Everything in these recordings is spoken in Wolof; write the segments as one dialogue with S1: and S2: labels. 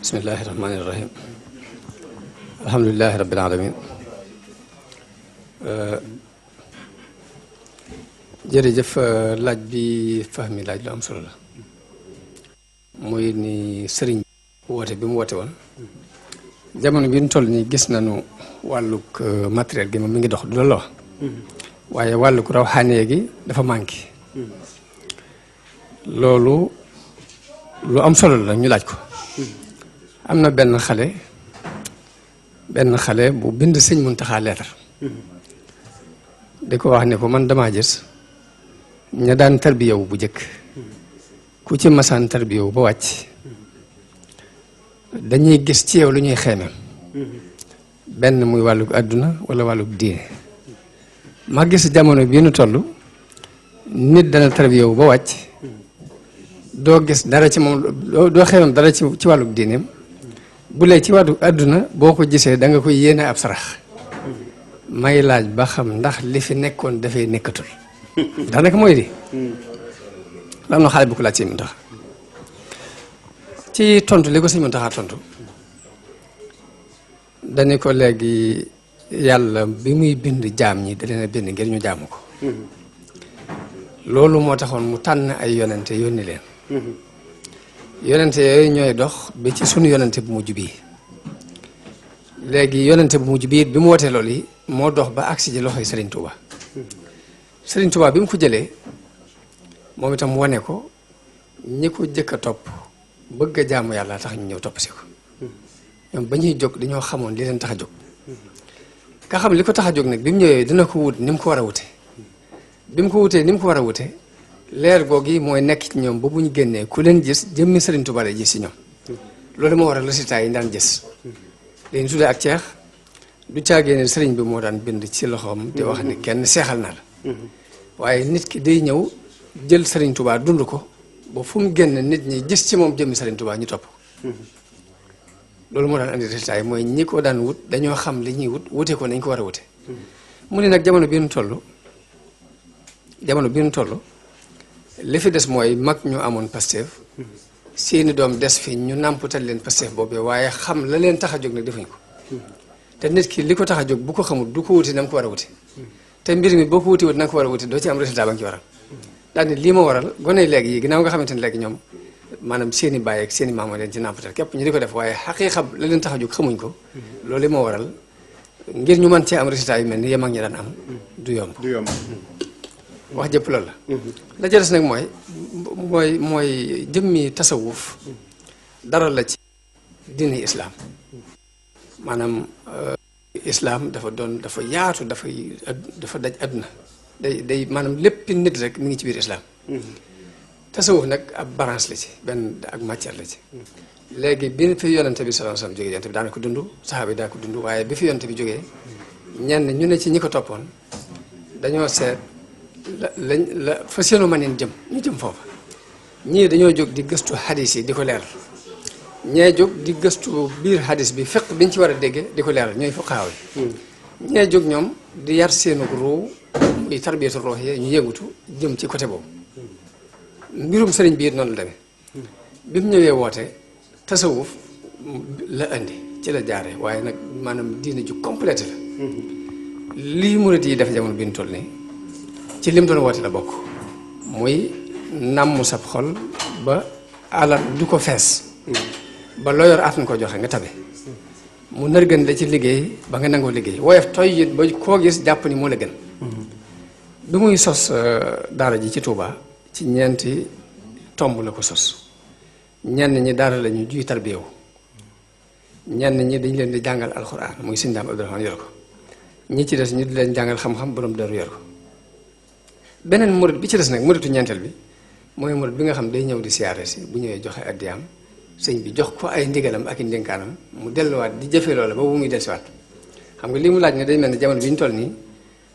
S1: bismillahi rahmaani rahim alhamdulilahi rabbil alamin jërëjëf laaj bi Fahmi laaj lu am solo la muy ni sëriñ woote bi mu woote woon jamono bi ñu toll nii gis nañu wàllug matériel gi moom mi ngi dox du loolu la wax waaye wàllug rawxaanee gi dafa manqué loolu lu am solo la ñu laaj ko am na benn xale bu bind sëñ Muntaxa leetar di ko wax ne ko man damaa gis ña daan tarbiyawu bu njëkk ku ci masaan tarbiyawu ba wàcc dañuy gis ci yow lu ñuy xeemem benn muy wàllug àdduna wala wàllug diine ma gis jamono bii nu toll nit dana tarbiyawu ba wàcc doo gis dara ci moom doo xeemem dara ci wàllug diineem bu lee ci wàllu àdduna boo ko gisee da nga koy yéene ab sarax may laaj ba xam ndax li fi nekkoon dafay nekkatul daanaka mooy di lan no xale bu ko laaj sëñ Muntaxa ci tontu li ko sëñ Muntaxa tontu dañu ko léegi yàlla bi muy bind jaam ñi da leen a bind ngir ñu jaamu ko loolu moo taxoon mu tànn ay yonente yónni leen yonente yooyu ñooy dox bi ci sunu yonente bu mujj bii léegi yonente bu mujj bii bi mu wootee loolu yi moo dox ba agsi ji loxoy Serigne Touba Serigne Touba bi mu ko jëlee moom itam wane ko ñi ko jëkk a topp bëgg a jaamu yàlla tax ñu ñëw topp si ko ñoom ba ñuy jóg dañoo xamoon li leen tax a jóg ka xam li ko tax a jóg nag bi mu ñëwee dina ko wut ni mu ko war a wute bi mu ko wutee ni mu ko war a wute leer googi mooy nekk ci ñoom ba bu ñu génnee ku leen gis jëmmi Serigne Touba lay gis si ñoom loolu moo waral résultat yi daan gis léegi tuddee ak ceex du caagee ne sëriñ bi moo daan bind ci loxoom di wax ni kenn seexal na la waaye nit ki day ñëw jël Serigne Touba dund ko ba fu mu génn nit ñi gis ci moom jëmmi Serigne Touba ñu topp loolu moo daan andi résultat yi mooy ñi ko daan wut dañoo xam li ñuy wute ko nañ ko war a wute mu ne nag jamono bi ñu toll li fi des mooy mag ñu amoon Pastef seeni doom des fi ñu nàmputal leen Pastef boobee waaye xam la leen tax a jóg nag defuñ ko te nit ki li ko tax a jóg bu ko xamul du ko wuti na nga ko war a wuti te mbir mi boo ko wuti wut na nga ko war a wuti doo ci am résultat ba nga ci waral daal ni lii ma waral gone léegi yi ginnaaw nga xamante ne léegi ñoom maanaam seeni baay ak seeni maam leen ci nàmpatal képp ñu di ko def waaye xaqiiqa la leen tax a jóg xamuñ ko loolu moo waral ngir ñu mën cee am résultat yu mel ni yem ak ñi daan am du yomb wax jëpp loolu la ca des nag mooy jëmmi tasawuf dara la ci diini islaam maanaam islaam dafa yaatu dafa daj àdduna day maanaam lépp nit rek mi ngi ci biir islaam tasawuf nag ab branche la ci benn ak matière la ci léegi bi fi yonente bi sallallahu alayhi wasallam jógee yonente bi daana ko dund saxaaba yi daa ko dund waaye bi fi yonente bi jógee ñenn ñu ne ci ñi ko toppoon dañoo seet la fa seenu ma neen jëm ñu jëm foofa ñii dañoo jóg di gëstu xadis yi di ko leeral ñee jóg di gëstu biir xadis bi fiq biñ ci war a dégge di ko leeral ñooy fuqaaw yi ñee jóg ñoom di yar seenu ruu muy tarbiyatu ruux yi ñu yëngutu jëm ci côté boobu mbirum sëriñ biir noonu la demee bi mu ñëwee woote tasawuf la indi ci la jaare waaye nag maanaam diine ju complète la lii murit yi def jamono bi ñu toll nii ci lim doon woote la bokk muy nàmm sab xol ba alal du ko fees ba loo yor at na ko joxe nga tabe mu nërgën la ci liggéey ba nga nangoo liggéey woyof toy it ba koo gis jàpp ni moo la gën bi muy sos daara ji ci Touba ci ñeenti tomb la ko sos ñenn ñi daara la ñu juy tarbiyewu ñenn ñi dañ leen di jàngal alxuraan muy sëñ Daam Abdourahmane yor ko ñi ci des ñu di leen jàngal xam-xam borom daru yor ko beneen murit bi ci des nag muritu ñeenteel bi mooy murit bi nga xam day ñëw di siyaare si bu ñëwee joxe addiyaam sëñ bi jox ko ay ndigalam ak i ndénkaanam mu delluwaat di jëfee loola ba bu muy dellusiwaat xam nga lii mu laaj ne day mel ne jamono bi ñu toll nii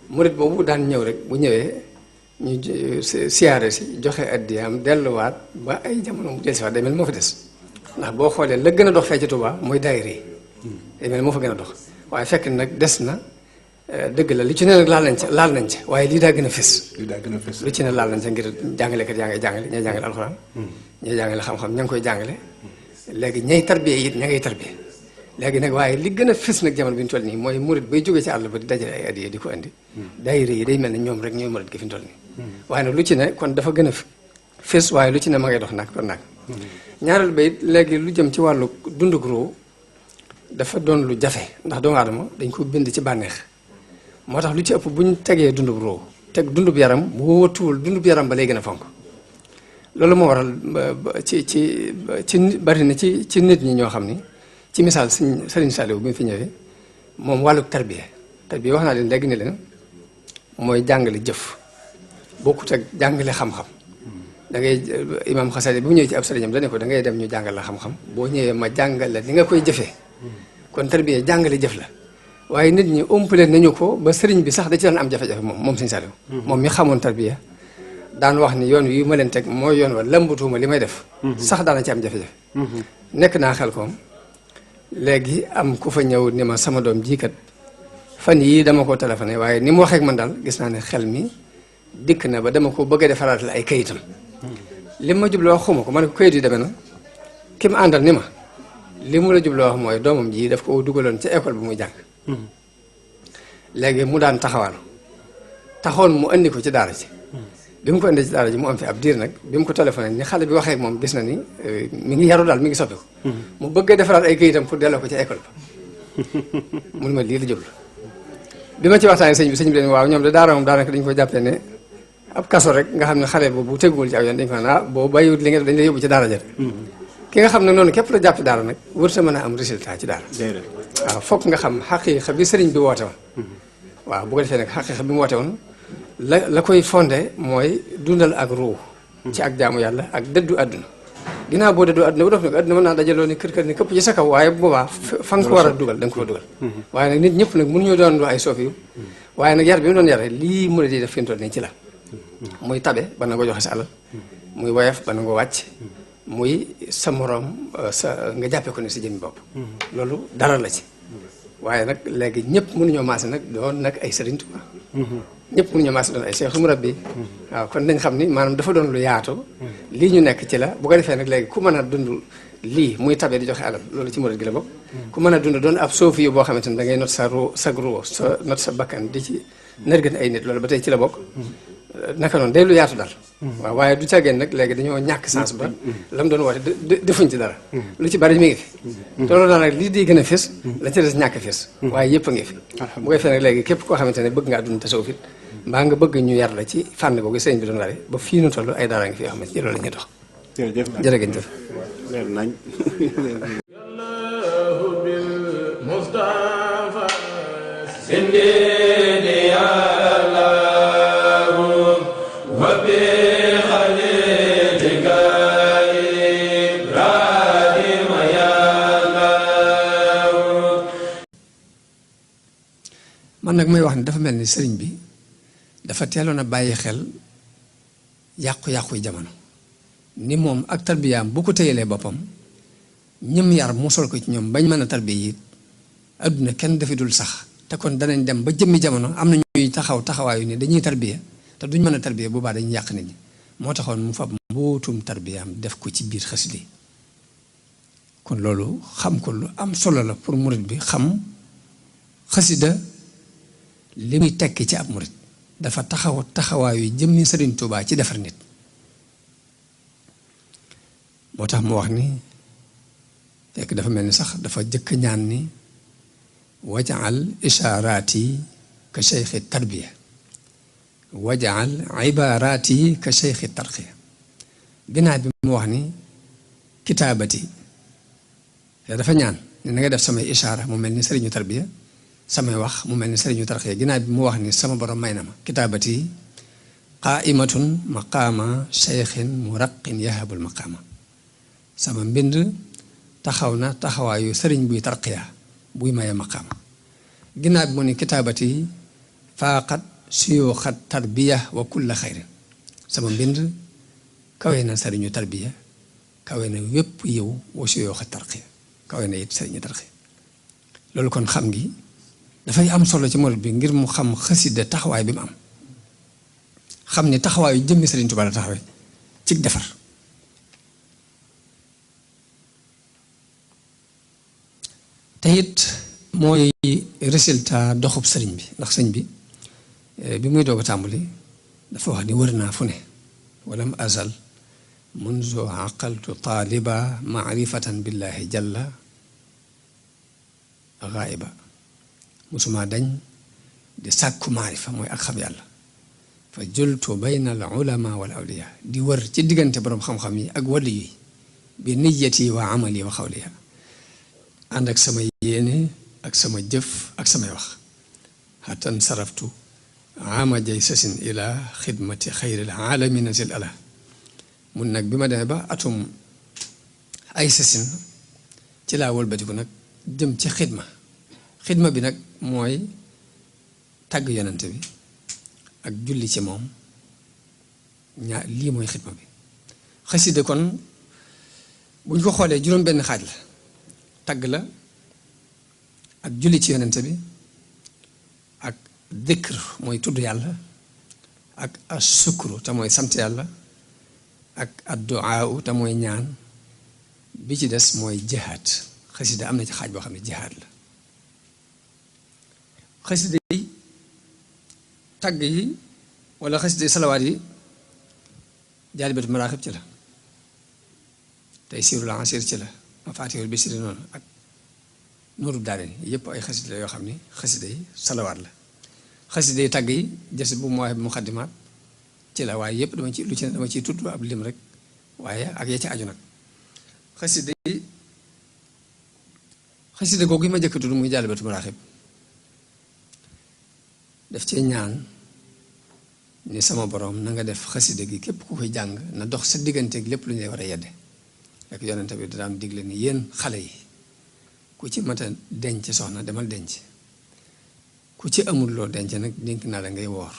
S1: murit boobu daan ñëw rek bu ñëwee ñu siyaare si joxe addiyaam delluwaat ba ay jamono mu dellusiwaat day mel moo fi des ndax boo xoolee la gën a dox fee ci Touba mooy daayira yi day mel moo fa gën a dox waaye fekk nag des na dëgg la li ci ne nag laal nañ ca waaye lii daa gën a fës.
S2: lii daa gën a fës
S1: lu ci ne laal nañ ca ngir jàngalekat yaa ngay jàngale ñay jàngale alxuraan. ñay jàngale xam-xam ña ngi koy jàngale. léegi ñay tarbiye it ña ngay tarbiye. léegi nag waaye li gën a fës nag jamono bi ñu toll nii mooy murit bay jógee ci àll ba di dajale ay addiya di ko andi. daayira yi day mel ne ñoom rek ñooy murit gi fi ñu toll nii. waaye nag lu ci ne kon dafa gën a fës waaye lu ci ne ma ngay dox nag kon nag. ñaareel ba it léegi lu jëm ci wàllu dundug ruu dafa doon lu jafe ndax doomu aadama dañ ko bind ci bànneex moo tax lu ci ëpp bu ñu tegee dundub ruu teg dundub yaram bu wóotuwul dundub yaram ba lay gën a fonk loolu moo waral ci bari na ci nit ñi ñoo xam ni ci misaal Sëriñ Saliou bi mu fi ñëwee moom wàllu tarbiya wax naa leen léegi ne leen mooy jàngale jëf bokkut ak jàngale xam-xam da ngay imam Xasali bu ñëwee ci ab sëriñam dane ko da ngay dem ñu jàngal la xam-xam boo ñëwee ma jàngal la li nga koy jëfee kon tarbiya jàngale jëf la waaye nit ñi umpale nañu ko ba sëriñ bi sax da ci daan am jafe-jafe moom Sëriñ Saliou moom mi xamoon tarbiya daan wax ni yoon wi ma leen teg mooy yoon wa lambatuuma li may def sax daana ci am jafe-jafe nekk naa xel koom léegi am ku fa ñëw ni ma sama doom jiikat fan yii dama ko téléphoné waaye ni mu waxee ak man daal gis naa ne xel mi dikk na ba dama ko bëgg a defaraat la ay kayitam li ma jubloo wax xuma ko ma ne ko kayit yi demee na ki mu àndal ni ma li mu la jubloo wax mooy doomam ji daf ko dugaloon ca école bi muy jàng léegi mu daan taxoon mu andi ko ci daara ji bi mu ko indi ci daara ji mu am fi ab diir nag bi mu ko téléphoné ni xale bi waxee ak moom gis na ni mi ngi yaru daal mi ngi soppiku mu bëgg a defaraat ay kayitam pour delloo ko ca école ba mun ma lii la jublu bi ma ci waxtaanee sëñ bi leen waaw ñoom de daara moom daanaka dañu ko jàppee ne ab kaso rek nga xam ne xale boobu teguwul ci aw yoon dañ ko naan boo bàyyiwut li nga dañ la yóbbu ci daara ja ki nga xam ne noonu képp la jàpp daara nag wër sa mën a am résultat ci daara waaw fokk nga xam xaqiiqa bi sëriñ bi woote woon waaw bu ko defee nag xaqiiqa bi mu woote woon la koy fondé mooy dundal ak ruu ci ak jaamu yàlla ak dëddu àdduna ginnaaw boo dëddu àdduna bu def nag àdduna mën naa dajaloo ni kër ni këpp ci sa kaw waaye bu boobaa fa nga ko war a dugal da nga ko dugal waaye nag nit ñëpp nag mënuñu doon ay soofi yu waaye nag yar bi mu doon yare lii mu di def fi mu toll nii ci la muy tabe ba na nga joxe sa alal muy woyof ba na nga wàcc muy sa morom nga jàppee ko ne si jëmmi bopp loolu dara la ci waaye nag léegi ñëpp mënuñoo maase nag doon nag ay Sëriñ Tuubaa ñëpp mënuñoo maase doon ay Seexu Murabbi waaw kon nañ xam ni maanaam dafa doon lu yaatu lii ñu nekk ci la bu ko defee nag léegi ku mën a dund lii muy tabe di joxe alal loolu ci murid gi la bokk ku mën a dund doon ab soofi yu boo xamante ne da ngay not sa ruo sa not sa bakkan di ci nërgën ay nit loolu ba tey ci la bokk naka noonu day lu yaatu daal waaw waaye du caggeen nag léegi dañoo ñàkk sens ba la mu doon woote defuñ ci dara lu ci bari mi ngi fi te loolu daal nag lii di gën a fés la ci des ñàkk fés waaye yëpp a ngi fi bu koy fee nag léegi képp koo xamante ne bëgg ngaa dund tasawuf it mbaa nga bëgg ñu yar la ci fànn googu sëñ bi doon ware ba fii nu toll ay daara ngi fi yoo xamante ci loolu la ñuy dox jërëjëf jëf
S2: leer nañ
S1: man nag may wax ne dafa mel ni sëriñ bi dafa teeloon a bàyyi xel yàqu-yàquy jamono ni moom ak tarbiyaam bu ko téyelee boppam ñëm yar mu sol ko ci ñoom bañ mën a tarbiya yi adduna kenn dafi dul sax te kon danañ dem ba jëmmi jamono am na ñuy taxawaayu ni dañuy tarbiya te duñ mën a tarbiya boobaa dañuy yàq nit ñi moo taxoon mu fab mbootum tarbiyaam def ko ci biir xasida yi kon loolu xam ko lu am solo la pour murit bi xam xasida li muy tekki ci ab murit dafa taxawaayu jëmmi Sëriñ Tuubaa ci defar nit moo tax mu wax ni fekk dafa mel ni sax dafa jëkk ñaan ni wajaal ishaaraati ka cheikhi tarbiya wajaal ibaaraati ka cheikhi tarqiya binaa bi mu wax ni kitaabati te dafa ñaan ni na nga def samay ishaara mu mel ni sëriñu tarbiya samay wax mu mel ni sëriñu tarqiya ginnaaw bi mu wax ni sama borom may na ma kitaabati qaaimatun maqaama cheikhin muraqin yahabul maqaama sama mbind taxaw na taxawaayu sëriñ buy tarqiya buy maye maqaama ginnaaw bi mu ni kitaabati faaqat suyuuxat tarbiya wa kulla xayrin sama mbind kawe na sëriñu tarbiya kawe na wépp yow wa suyuuxat tarqiya kawe na it sëriñu tarqiya loolu kon xam gi dafay am solo ci murid bi ngir mu xam xasida taxawaay bi mu am xam ne taxawaayu jëmmi Sëriñ Tuubaa la taxawee ci defar te it mooy résultat doxub sëriñ bi ndax sëñ bi bi muy doog a tàmbali dafa wax ni wër naa fu ne walam azal munzu aqaltu taaliba maarifatan billahi jalla gaaiba musuma dañ di sàkku maarifa mooy ak xam yàlla fa jultu bayna al ulama wal awliya di wër ci diggante boroom xam-xam yi ak wàllu yi bi niyati wa amali wa xawliya ànd ak sama yéene ak sama jëf ak samay wax xatan saraftu ama jay sasin ila xidmati xayril alamina sil ala mun nag bi ma demee ba atum ay sasin ci laa wëlbatiku nag jëm ci xidma bi nag mooy tàgg yonante bi ak julli ci moom lii mooy xidma bi xasida kon bu ñu ko xoolee juróom benn xaaj la tagg la ak julli ci yonente bi ak dikr mooy tudd yàlla ak asukru te mooy sant yàlla ak adduaa te mooy ñaan bi ci des mooy jihaad xasida am na ci xaaj boo xam ne jihaad la xasida yi tagg yi wala xasida yi salawaat yi jaalibatu maraaxib ci la tey siirul ansir ci la mafaatihul bisri noonu ak nuurub daarayni yëpp ay xasida la yoo xam ni xasida yi salawaat la xasida yi tagg yi jës bu mu waaye bu muxaddimaat ci la waaye yëpp dama ci lu ci ne dama ciy tudd ab lim rek waaye ak ya ci aju nag xasida googu yi ma jëkk tudd muy jaalibatu maraaxib daf cee ñaan ni sama borom na nga def xasida gi képp ku koy jàng na dox sa digganteeg lépp lu ñuy war a yedde rek yonente bi daan digle ni yéen xale yi ku ci mata denc soxna demal denc ku ci amul loo denc nag dénk naa la ngay woor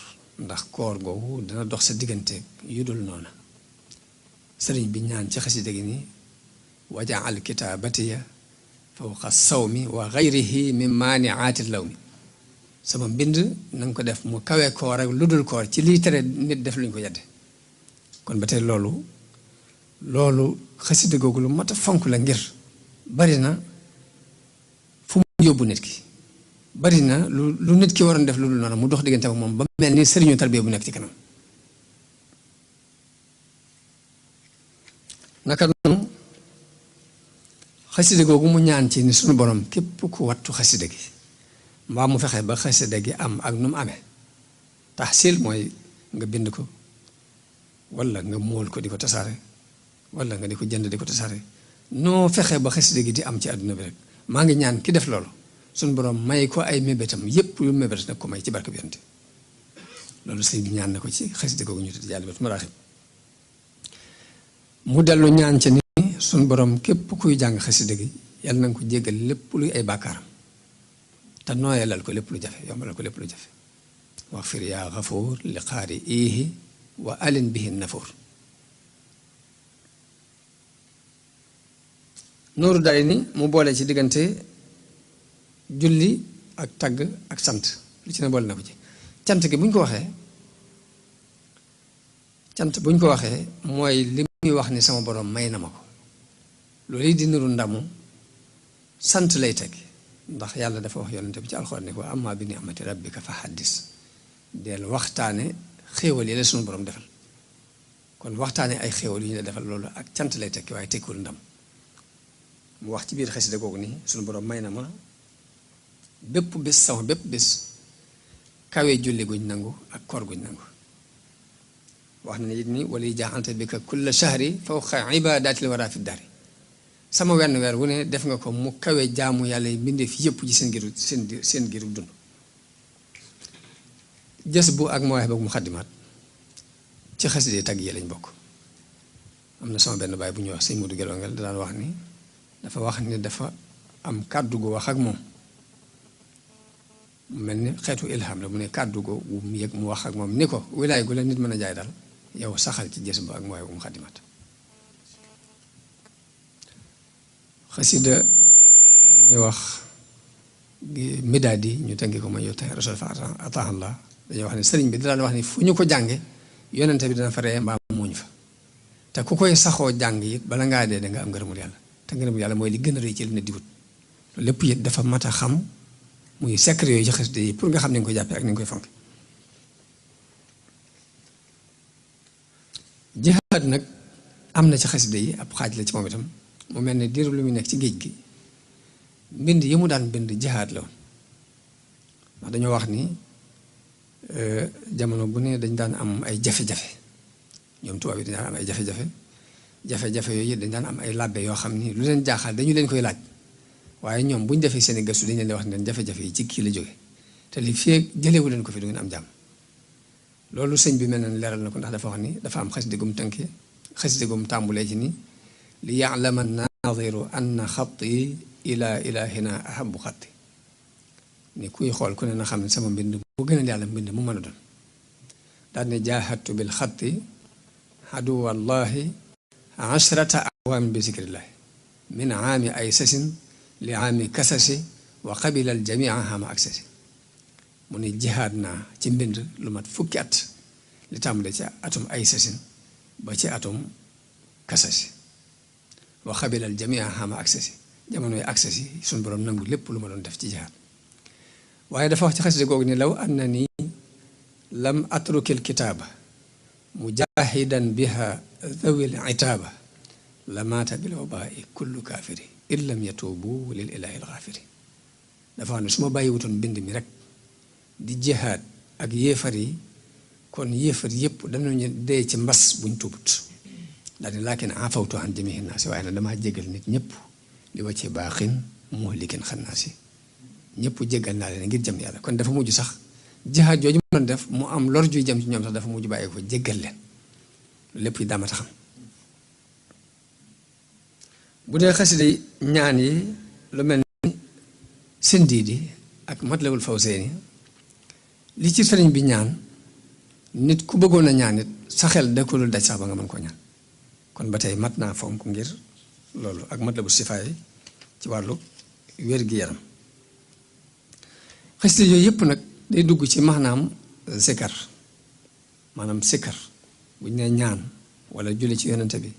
S1: ndax koor googu dana dox sa digganteeg yu dul noona sëriñ bi ñaan ci xasida gi ni wajaal kitaabatiya fawqa sawmi wa gayrihi min maaniaati lawmi sama mbind na nga ko def mu kawe koor ak lu dul koor ci liy tere nit def luñ ko yedde kon ba tey loolu xasida googu lu mat a fonk la ngir bari na fu mu yóbbu nit ki bari na lu nit ki waroon def lu dul noonu mu dox diggante ak moom ba mel ni sëriñu tarbiya bu nekk ci kanam naka noonu xasida googu mu ñaan ci ni suñu borom képp ku wattu xasida gi mbaa mu fexe ba xasida gi am ak nu mu amee taxsil mooy nga bind ko wala nga móol ko di ko tasaare wala nga di ko jënd di ko tasaare noo fexe ba xasida gi di am ci àdduna bi rek maa ngi ñaan ki def loolu suñu borom may ko ay mébétam yépp yu mébét nag ko may ci barke bi yonte loolu sëñ bi ñaan na ko ci xasida googu ñu tudd jaalibatu maraaxib mu dellu ñaan ci ni suñu borom képp kuy jàng xasida gi yàlla na nga ko jéggal lépp luy ay bàkkaaram te nooyalal ko lépp lu jafe yombalal ko lépp lu jafe wax fir yaa xafuur li xaari iihi wa alin bihi nafuur nooru day ni mu boole ci diggante julli ak tagg ak sant lu ci ne boole na ko ci cant gi bu ñu ko waxee cant bu ñu ko waxee mooy li muy wax ni sama borom may na ma ko loolu yi di nuru ndamu sant lay teg ndax yàlla dafa wax yonente bi ci alxuraan ne ko amma bi ni'mati rabbika fa haddis del waxtaane xéewal yi la suñu borom defal kon waxtaane ay xéewal yu ñu la defal loolu ak cant lay tekki waaye tekkul ndam mu wax ci biir xasida googu nii suñu borom may na ma bépp bés sama bépp bés kawe julli guñ nangu ak koor guñ nangu wax na it ni wala jaaxante bi ka kulla shahri fawqa ibadatil wara fi dari sama wenn weer wu ne def nga ko mu kawe jaamu yàlla yi mbindeef yëpp ci seen giru dund jës bu ak mawaxe boog mu xaddimaat ci xasida tagg yi lañ bokk am na sama benn baay bu ñuy wax sëñ Modou Gelongel da daan wax ni dafa am kàddu gu wax ak moom mel ni xeetu ilham la mu ne kàddu gu mu yëg mu wax ak moom ni ko wilaay gu la nit mën a jaay daal yow saxal ci jës bu ak mawaxe boog mu xaddimaat xasida ñuy wax midaad yi ñu tënki ko ma yow tey rasul fa ataahallah dañoo wax ne sëriñ bi daan wax ni fu ñu ko jànge yonente bi dana fa ree mbaa muuñ fa te ku koy saxoo jàng it bala ngaa dee da nga am ngërëmul yàlla te ngërëmul yàlla mooy li gën a rëy ci li ne di wut loolu lépp it dafa mat a xam muy secret yooyu ci xasida yi pour nga xam ni nga koy jàppee ak ni nga koy fonk jihaad nag am na ci xasida yi ab xaaj la ci moom itam mu mel ne diiru lu muy nekk ci géej gi mbind yi mu daan bind jihaad la woon ndax dañoo wax ni jamono bu ne dañ daan am ay jafe-jafe ñoom tubaab yi dañ daan am ay jafe-jafe yooyu dañ daan am ay làbbe yoo xam ni lu leen jaaxal dañu leen koy laaj waaye ñoom bu ñu defee seen i gëstu dañu leen wax ne leen jafe-jafe yi ci kii la jóge te li fii jëlewu leen ko fi du ngeen am jàmm loolu sëñ bi mel na leeral na ko ndax dafa wax ni dafa am xasida gum tënkee xasida gum tàmbulee ci ni li ya'lama naadiru anna xatti ila ilahina ahabu xatti ni kuy xool ku ne na xam ne sama mbind mu gën a yàlla mbind mu mën a doon daal ne jaahadtu bil xatti aduwallahi ashrata awaamin bi zikrillahi min aami ay sasin li aami kasasi wa qabila al jamia hama aksasi mu ne jihaad naa ci mbind lu mat fukki at li tàmbale ci atum ay sasin ba ci atum kasasi wa qabila al jamia hama aksasi jamonoy aksasi suñu borom nangu lépp lu ma doon def ci jihaad waaye dafa wax ci xasida googu ni law annani lam atrukil kitaaba mujahidan biha dhawil itaaba la maata bil wabaai kullu kaafiri in lam yatuubu lil ilaahi al gaafiri dafa wax ne su ma bàyyi wutoon bind mi rek di jihaad ak yéefar yi kon yéefar yëpp danañu dee ci mbas buñ tuubut daal ni laakin afawtu an jamihi naasi waaye nag damaa jégal nit ñëpp li wa ci baaxin muhlikin xannaasi ñëpp jéggal naa leen ngir jëm yàlla kon dafa mujj sax jihaad jooju mu doon def mu am lor juy jëm ci ñoom sax dafa mujj bàyyi ko jéggal leen lépp yi daamata xam bu dee xasida ñaan yi lu mel ni Sindiidi ak Matlabul Fawzayni li ci sëriñ bi ñaan nit ku bëggoon a ñaan it sa xel da ko lu daj sax ba nga mën koo ñaan kon ba tey mat naa fonk ngir loolu ak Matlabu Sifaay ci wàllu wér-gi-yaram xasida yooyu yëpp nag day dugg ci maanaam zikar maanaam sikkar bu ñu nee ñaan wala julli ci yonente bi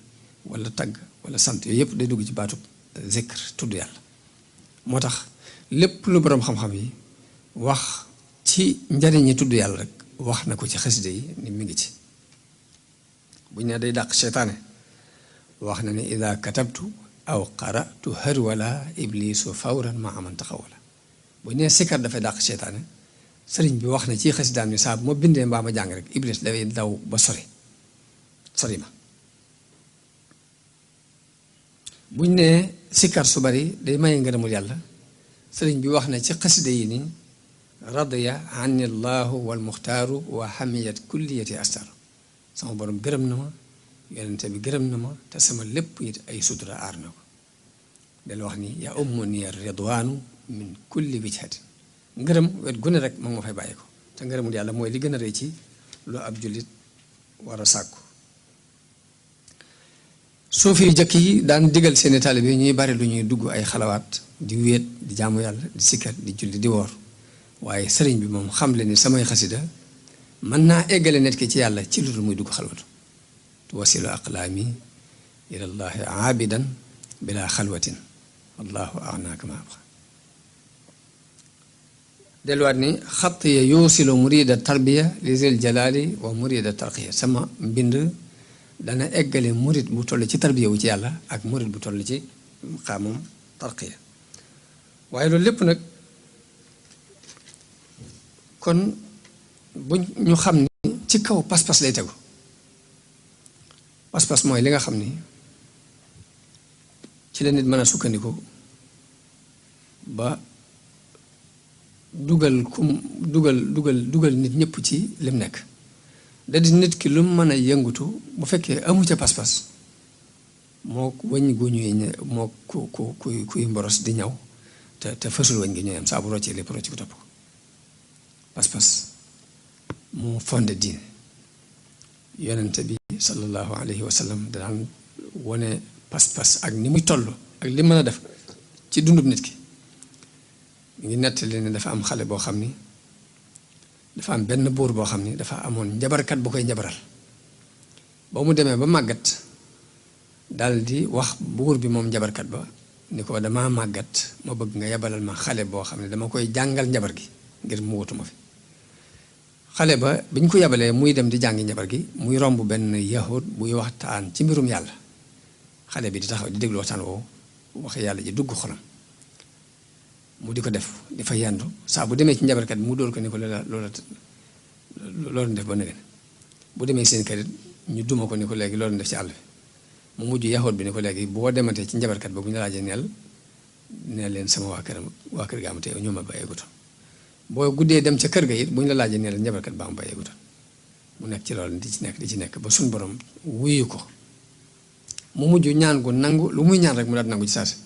S1: wala tagg wala sant yooyu yëpp day dugg ci baatub zikr tudd yàlla moo tax lépp lu boroom xam-xam yi wax ci njariñi tudd yàlla rek wax na ko ci xasida yi ni mi ngi ci bu ñu nee day dàq seytaane wax na ne ida katabtu aw qaratu harwala iblisu fawran ma aman taxawala bu ñu nee sikkar dafay dàq seytaane sëriñ bi wax na ci xasidaam ni saa bu ma bindee mbaa ma jàng rek iblis dafay daw ba sori ma buñ nee sikkar su bari day maye ngërëmul yàlla sëriñ bi wax na ci xasida yi ni radiya anni llahu wal muxtaaru wa hamiyat kulliyati astar sama borom gërëm na ma yonente bi gërëm na ma te sama lépp it ay sutura aar na ko del wax ni yaa ummu ni ridwaanu min kulli wijhatin ngërëm wet gune rek moom ma fay bàyyi ko te ngërëmul yàlla mooy li gën a rëy ci lu ab jullit war a sàkku suufi yu jëkk yi daan digal seeni taalibe yi ñuy bari lu ñuy dugg ay xalawaat di wéet di jaamu yàlla di sikkar di julli di woor waaye sëriñ bi moom xam le ni samay xasida mën naa eggale nit ki ci yàlla ci lu dul muy dugg xalwatu tuwasilu aqlaami ilallahi aabidan bila xalwatin wallahu agnaaka ma abqa delluwaat ni xatt ya yuusilu murida tarbiya li zil jalaali wa murida tarqiya sama mbind dana eggale murid bu toll ci tarbiya wu ci yàlla ak murid bu toll ci xaamam tarqiya waaye loolu lépp nag kon bu ñu xam ni ci kaw pas-pas lay tegu pas-pas mooy li nga xam ni ci la nit mën a sukkandiku ba dugal nit ñëpp ci lim nekk da di nit ki lu mu mën a yëngutu bu fekkee amu ca pas-pas moo wëñ gu ñuy moo kuy mboros di ñaw te fësul wëñ gi ñuy am saa bu roccee lépp rocc ko topp ko pas-pas moo fondé diine yonente bi sallallahu alayhi wa sallam daan wone pas-pas ak ni muy toll ak li mën a def ci dundub nit ki mi ngi nettali ne dafa am xale boo xam ni dafa am benn buur boo xam ni dafa amoon njabarkat bu koy njabaral ba mu demee ba màggat dal di wax buur bi moom njabarkat ba ni ko damaa màggat ma bëgg nga yabalal ma xale boo xam ne dama koy jàngal njabar gi ngir mu wutuma fi xale ba biñ ko yabalee muy dem di jàngi njabar gi muy romb benn yahud buy waxtaan ci mbirum yàlla xale bi di taxaw di déglu waxtaan woowu wax yàlla ji dugg xolam mu di ko def di fa yendu saa bu demee ci njabarkat bi mu dóor ko ni ko loolu def ba nëgën bu demee seen kër ñu duma ko ni ko léegi loolu def ci àll bi mu mujj yahud bi ni ko léegi boo dematee ci njabarkat ba bu ñu laajee neel leen sama waa kër ga am te ñoo ma bàyyeegutoon boo guddee dem ca kër ga it bu ñu la laajee neel njabarkat ba am bàyyeegutoon mu nekk ci loolu di ci nekk ba suñ borom wuyu ko mu mujj ñaan gu nangu lu muy ñaan rek mu daal nangu ci saasi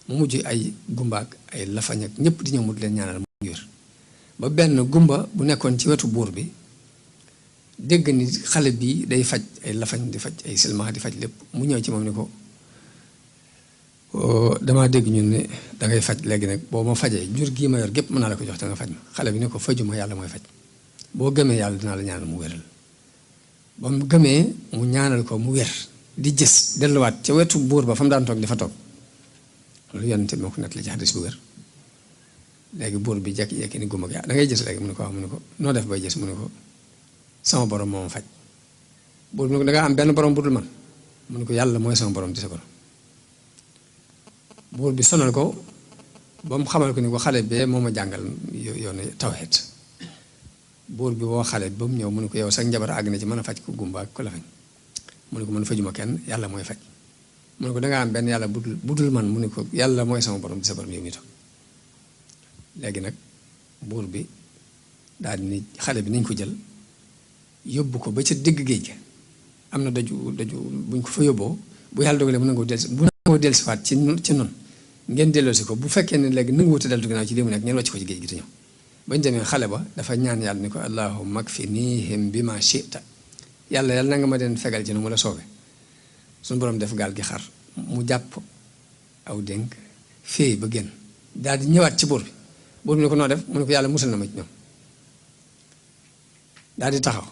S1: mu mujj ay gumbaak ay lafañ ak ñëpp di ñëw mu di leen ñaanal mu wér ba benn gumba bu nekkoon ci wetu buur bi dégg ni xale bi day faj ay lafañ di faj ay silmaxa di faj lépp mu ñëw ci moom ni ko damaa dégg ñun ne dangay faj léegi nag boo ma fajee jur gii ma yor gépp mën naa la ko jox te nga faj ma xale bi ne ko fajuma yàlla mooy faj boo gëmee yàlla dinaa la ñaanal mu wéral ba mu gëmee mu ñaanal ko mu wér di gis delluwaat ca wetu buur ba fa mu daan toog di fa toog loolu yonente moo ko nettali ci xadis bu wér léegi buur bi jekki-jekki ni gumba gi da ngay gis léegi mu ne ko wax mu ne ko noo def bay gis mu ne ko sama borom moo ma faj buur bi ne ko da ngaa am benn borom bu dul man mu ne ko yàlla mooy sama borom di sa borom buur bi sonal ko ba mu xamal ko ni ko xale bee moo ma jàngal yoonu tawhid buur bi woo xale ba mu ñëw mu ne ko yow sax njabar àgg na ci mën a faj ko gumba ak ko la fañ mu ne ko man fajuma kenn yàlla mooy faj mu ne ko dangaa am benn yàlla budul man mu ne ko yàlla mooy sama borom di sa borom yow mi toog léegi nag buur bi daal di ni xale bi nañ ko jël yóbbu ko ba ca digg géej ga am na daju buñ ko fa yóbboo bu yàlla dogalee mu nangoo dellusiwaat ci noonu ngeen delloosi ko bu fekkee ne léegi nangu wuute deltu ginnaaw ci li mu nekk ngeen wàcc ko ci géej gi te ñëw bañ demee xale ba dafa ñaan yàlla ni ko allahumma kfinihim bima shi'ta yàlla na nga ma den fegal ci nu mu la soobee suñu borom def gaal gi xar mu jàpp aw dénk féey ba génn daal di ñëwaat ci buur bi ne ko noo def mu ne ko yàlla musal na ma ci ñoom daal di taxaw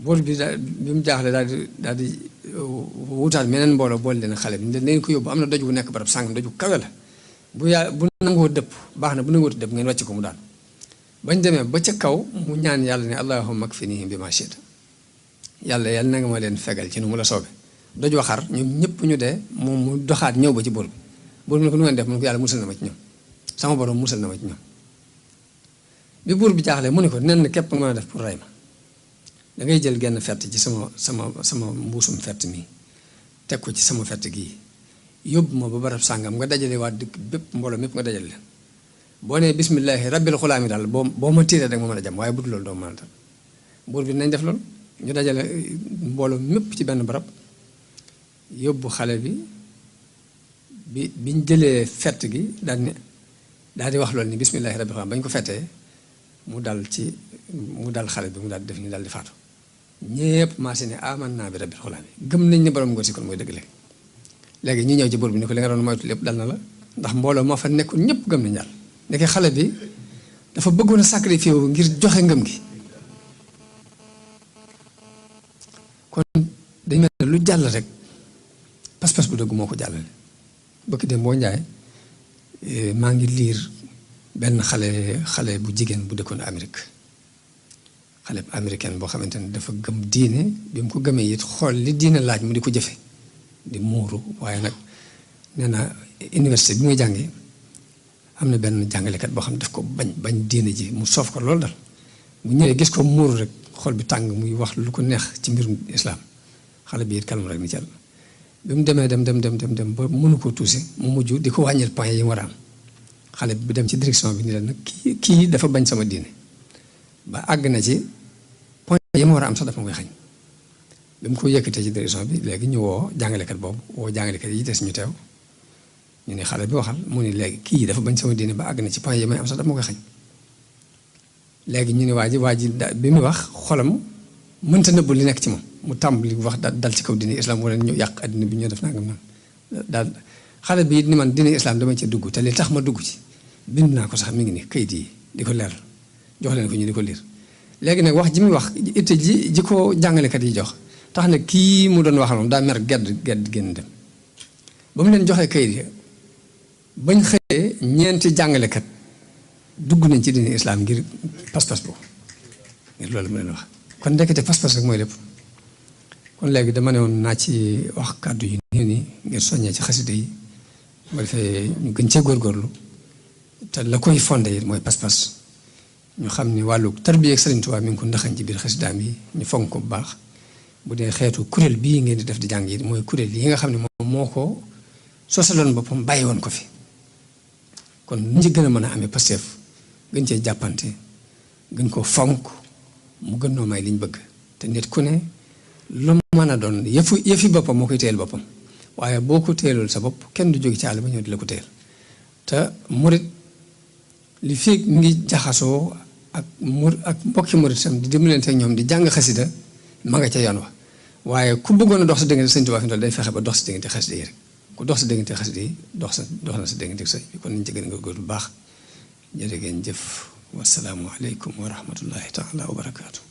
S1: buur bi bi mu jaaxle daal di wutaat meneen mbooloo boole leen xale bi leen ko yóbbu am na doj bu nekk barab sàngam doj bu kawe la bu nangoo dëpp baax na bu nangoo dëpp ngeen wàcc ko mu daan bañ demee ba ca kaw mu ñaan yàlla ne allahumma kfinihim bima shi'ta yàlla na nga ma leen fegal ci nu mu la soobee doj waxar ñoom ñëpp ñu dee moom mu doxaat ñëw ba ci buur bi ne ko nu ngeen def mu ne ko yàlla musal na ma ci ñoom sama borom musal na ma ci ñoom bi buur bi jaaxlee mu ne ko nen képp nga mën a def pour ray ma da ngay jël genn fett ci sama mbuusum fett mi teg ko ci sama fett gii yóbbu ma ba barab sàngam nga dajale waa dëkk bépp mbooloo mépp nga dajale leen boo nee bismillahi rabbil xulaami daal boo ma tiiree rek ma mën a jam waaye bu dul loolu doo mën a dal buur bi nañ def loolu ñu dajale mbooloo mépp ci benn barab yóbbu xale biñ jëlee fett gi daal di wax loolu ni bismillahi rabbil xulaami bañ ko fettee mu dal xale bi mu daal di def ni daal di faatu ñépp maase ne aman naa bi rabbil xulaami gëm nañ ne borom ngóor si kon mooy dëgg léegi ñu ñëw ci buur bi ni ko li nga doon moytu lépp dal na la ndax mbooloo moo fa nekkul ñëpp gëm nañ yàlla ndeke xale bi dafa bëggoon a sacrifié wu ngir joxe ngëm gi kon dañ mel ne lu jàll rek pas-pas bu dëgg moo ko jàllale bëkk dem boo njaay maa ngi liir benn xale bu jigéen bu dëkkoon Amérique xale bu américaine boo xamante ne dafa gëm diine bi mu ko gëmee it xool li diine laaj mu di ko jëfe di muuru waaye nag nee na université bi muy jàngee am na benn jàngalekat boo xam ne daf ko bañ diine ji mu soof ko loolu dal bu ñëwee gis ko muuru rek xol bi tàng muy wax lu ko neex ci mbirum islaam xale bi it kalm rek ni ci bi mu demee dem ba mënu koo tuusi mu mujj di ko wàññil point yi mu war a am xale bi dem ci direction bi ni leen nag kii dafa bañ sama diine ba àgg na ci point yi mu war a am sax dafa koy xañ bi mu ko yëkkatee ci direction bi léegi ñu woo jàngalekat boobu woo jàngalekat yi des ñu teew ñu ne xale bi waxal mu ne léegi kii dafa bañ sama diine ba àgg na ci point yi may am sax dafa ma koy xañ léegi ñu ne waa ji bi mu wax xolam mënta nëbbu li nekk ci moom mu tàmbali wax dal ci kaw diine islam wala ñu yàq addina bi ñu def nangam daal xale bi it ni man diine islam dama ci dugg te li tax ma dugg ci bind naa ko sax mi ngi ni kayit yi di ko leer jox leen ko ñu di ko liir léegi nag wax ji muy wax itte ji ko jàngalekat yi jox tax na kii mu doon waxal moom daa mer gedd génn dem ba mu leen joxee kayit yi bañ xëyee ñeenti jàngalekat dugg nañ ci diine islam ngir pas-pas boobu ngir loolu mu leen wax kon ndekete pas-pas rek mooy lépp kon léegi dama ne woon naa ci wax kàddu yi nii ngir soññee ci xasida yi bu defee ñu gën cee góorgóorlu te la koy fondé it mooy pas-pas ñu xam ni wàllu tarbiya ak Sëriñ Tuubaa mi ngi ko ndaxañ ci biir xasidaam yi ñu fonk ko bu baax bu dee xeetu kuréel bii ngeen di def di jàng yi mooy kuréel yi nga xam ne moom moo ko sosaloon boppam bàyyi woon ko fi kon nu ñu gën a mën a amee Pastef gën cee jàppante gën koo fonk mu gën noo may liñ bëgg te nit ku ne lu mën a doon yëfi boppam moo koy téyel boppam waaye boo ko téyelul sa bopp kenn du jóge ci àll ba ñëw di la ko téyel te murit li fii ngi jaxasoo ak mbokki murit sam di dimbalante ak ñoom di jàng xasida ma nga ca yoon wa waaye ku bëggoon a dox sa diggante Sëñ Tuubaa fi day fexe ba dox sa diggante xasida yi rek ku dox sa diggante xasida yi dox na sa diggante sëñ bi kon nañ ci gën a góorgóorlu bu baax jërë ngeen jëf wasalaamu aleykum wa rahmatullahi taala wa barakaatu